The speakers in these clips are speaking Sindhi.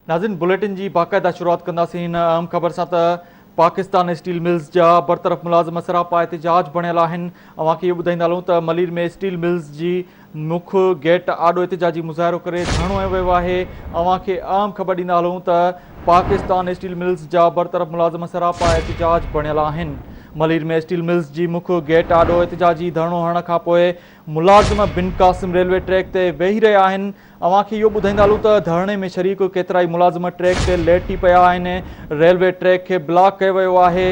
ناظرين بليٽن جي باقاعده شروعات ڪنداسين هن اهم خبر سان ته پاڪستان اسٽيل ملز جا برطرف ملازم سراپا احتجاج بڻيل آهن اوهان کي اهو ٻڌائيندا هلون ته ملير ۾ اسٽيل ملز جي مک گيٽ آڏو احتجاجي مظاهرو ڪري ڌرڻو هنيو ويو آهي اوهان کي اهم خبر ڏيندا هلون ته پاڪستان اسٽيل ملز جا برطرف ملازم سراپا احتجاج بڻيل آهن ملير ۾ اسٽيل ملز جي مک گيٽ آڏو احتجاجي ڌرڻو هڻڻ کانپوء ملازم بن قاسم ريلوي ٽريڪ تي ويهي رهيا آهن اوهان کي اهو ٻڌائيندا هلون ته ڌرڻي ۾ شريڪ ڪيترائي ملازم ٽريڪ تي ليٽي پيا آهن، ريلوي ٽريڪ کي بلاڪ ڪيو ويو آهي،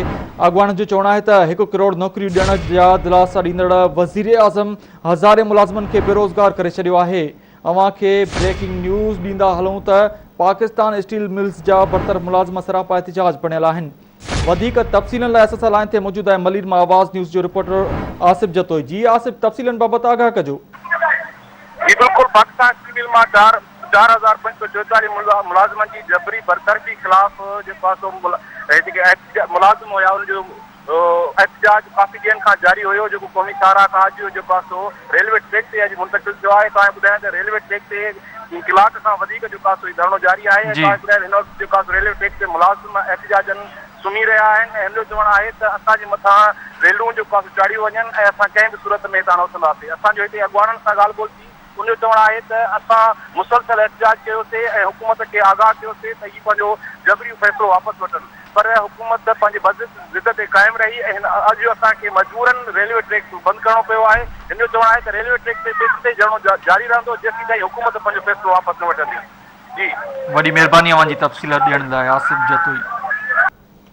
اڳواڻن جو چوڻ آهي ته هڪ ڪروڙ نوڪريون ڏيڻ جا دلاسا ڏيندڙ وزيراعظم هزارين ملازمن کي بيروزگار ڪري ڇڏيو آهي. اوهان کي بريڪنگ نيوز ڏيندا هلون ته پاڪستان اسٽيل ملز جا برطرف ملازم سراپا احتجاج بڻيل آهن. وڌيڪ تفصيلن لاء اسان سان لائين تي موجود آهي ملير مان آواز نيوز جو رپورٽر آصف جتوئي جي آصف تفصيلن بابت آگاهه ڪجو. جي بلڪل پاڪستان اسٽيل مل مان 4544 ملازمن جي جبري برطرفي خلاف جيڪو آهي سو جيڪي ملازم هيا ان جو احتجاج ڪافي ڏينهن کان جاري هيو جيڪو قومي شاهراهه کان اڄ جيڪو آهي سو ريلوي ٽريڪ تي اڄ منتقل ٿيو آهي توهان کي ٻڌايان ته ريلوي ٽريڪ تي ڪلاڪ کان وڌيڪ جيڪو آهي سو هي ڌرڻو جاري آهي ۽ توهان کي ٻڌايان ته هن وقت جيڪو آهي سو ريلوي ٽريڪ تي ملازم احتجاجن سمهي رهيا آهن ۽ هن جو چوڻ آهي ته اسان جي مٿان ريلون جيڪو آهي سو چاڙهيون وڃن ۽ اسان ڪنهن به صورت ۾ هتان نه اٿنداسين. اسان جو هتي اڳواڻن سان ڳالهه ٻولهه ٿي، ان جو چوڻ آهي ته اسان مسلسل احتجاج ڪيوسي ۽ حڪومت کي آگاهه ڪيوسي ته هي پنهنجو جبري فيصلو واپس وٺن پر حڪومت پنهنجي بضد ضد تي قائم رهي ۽ هن اڄ اسان کي مجبورن ريلوي ٽريڪ بند ڪرڻو پيو آهي. هن جو چوڻ آهي ته ريلوي ٽريڪ تي تيسيتائين ڌرڻو جاري رهندو جيسيتائين حڪومت پنهنجو فيصلو واپس نه وٺندي. جي. وڏي مهرباني اوهان جي تفصيل ڏيڻ لاء آصف جتوئي.